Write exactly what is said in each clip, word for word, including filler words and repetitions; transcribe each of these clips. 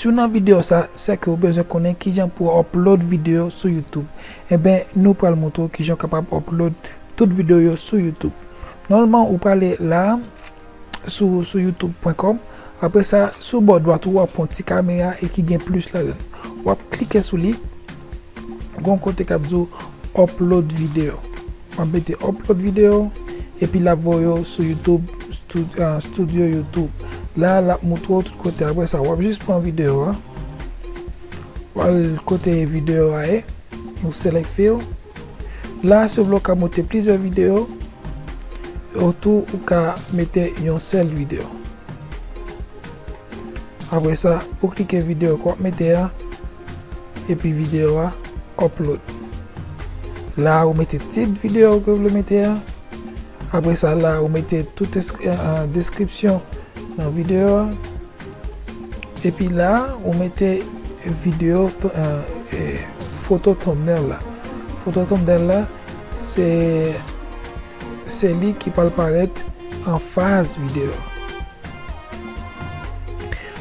Si w nan videyo sa, se ke w bezwen konnen kijan pou w upload videyo sou YouTube. Enben, nou pral montre w kijan w kapab upload tout videyo yo sou YouTube. Nòmalman, ou prale la, sou, sou youtube pwen kòm. Apre sa, sou bò dwat ou, w ap wè yon ti kamera e ki gen plis ladan l. W ap klike sou li. Gon kote k ap di w upload video. W ap mete upload video, epi l ap voye w sou YouTube, stu-, ah, Studio YouTube. La, l ap montre w tout kote. Apre sa, w ap jis pran videyo a. W al kote videyo a ye. Ou select file. La, si w vle, w ka monte plizyè videyo. Ou tou, ou ka mete yon sèl videyo. Apre sa, ou klike videyo ke w ap mete a, epi videyo a upload. La, ou mete tit videyo ke w vle mete a. Apre sa, la, ou mete tout eskri-, eh, eh, deskripsyon nan videyo a. Epi la, ou mete videyo, eh, eh, foto thumbnail la. Foto thumbnail la, se, se li ki pral parèt anfas videyo.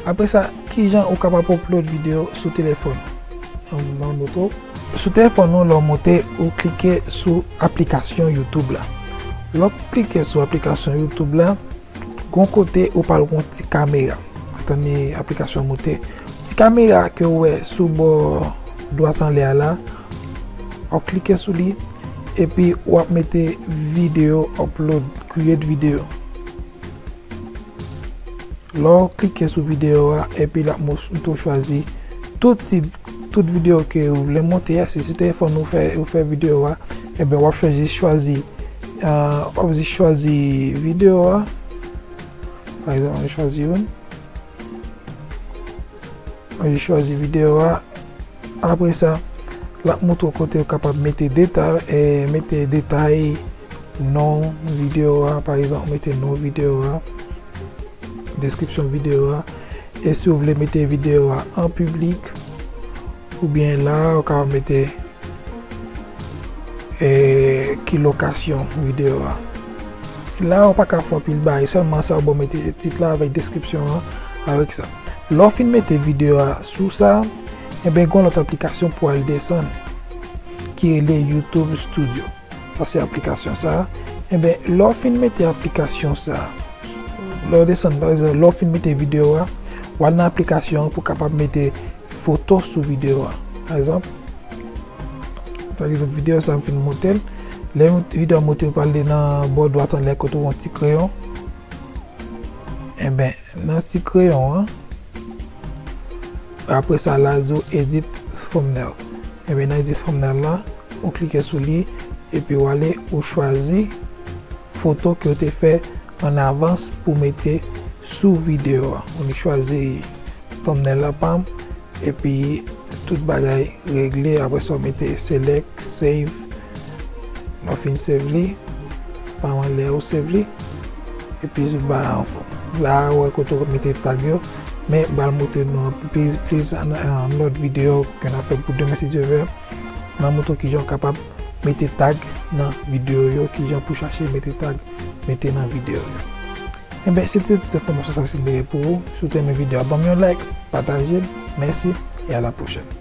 Apre sa, kijan ou kapab upload videyo sou telefòn? An, an moto. Sou telefòn ou, lè w monte, ou klike sou aplikasyon YouTube la. Lè w klike sou aplikasyon YouTube la, gon kote ou pral wè yon ti kamera. Tande aplikasyon monte. Ti kamera ke w wè sou bò dwat anlè a la, w ap klike sou li, epi w ap mete videyo upload, create video. Lè w klike sou videyo a, epi l ap mos-, montre w chwazi tout tip, tout videyo ke ou vle monte a. Si sou telefòn ou fè, ou fè videyo a, enben, w ap chwazi, chwazi, ah, w ap di chwazi videyo a. Pa egzanp, mwen chwazi youn. Mwen chwazi videyo a. Apre sa, l ap montre w kote ou kapab mete detay, eh, mete detay, non videyo a, pa egzanp, mete non videyo a, deskripsyon videyo a, e si w vle mete videyo a an piblik, oubyen la, ou kapab mete e ki lokasyon videyo a. La, ou pa ka fè anpil bagay, sèlman sa ou bon mete tit la avèk deskripsyon an, avèk sa. Lè w fin mete videyo a sou sa, enben, gon lòt aplikasyon pou al desann, ki rele YouTube Studio. Sa se aplikasyon sa. Enben, lè w fin mete aplikasyon sa, lè w desann, pa egzanp, lè w fin mete videyo a, w al nan aplikasyon an pou kapab mete foto sou videyo a. Pa egzanp, pa egzanp, videyo sa m fin monte l. Lè videyo a monte, ou prale nan bò dwat anlè kote w yon ti kreyon. Enben, nan ti kreyon an, apre sa, la di w edit thumbnail. Enben, nan edit thumbnail la, ou klike sou li, epi w ale, ou chwazi foto ke w te fè an avans pou mete sou videyo a. Ou chwazi thumbnail la pa m, epi tout bagay regle. Apre sa, w mete select, save. Lè w fin save li, pa anlè ou save li, epi zouba anfòm. La, ou wè kote w mete tag yo, men m pral montre nou plis, plis an, an lòt videyo ke n a fè pou demen, si Dye vle. N a montre w kijan w kapab mete tag nan videyo yo, kijan pou chache mete tag, mete nan videyo yo. Enben, se te tout enfòmasyon sa ki te gen pou ou. Si w te renmen videyo a, ban m yon like, pataje l. Mèsi, e a la pwochèn.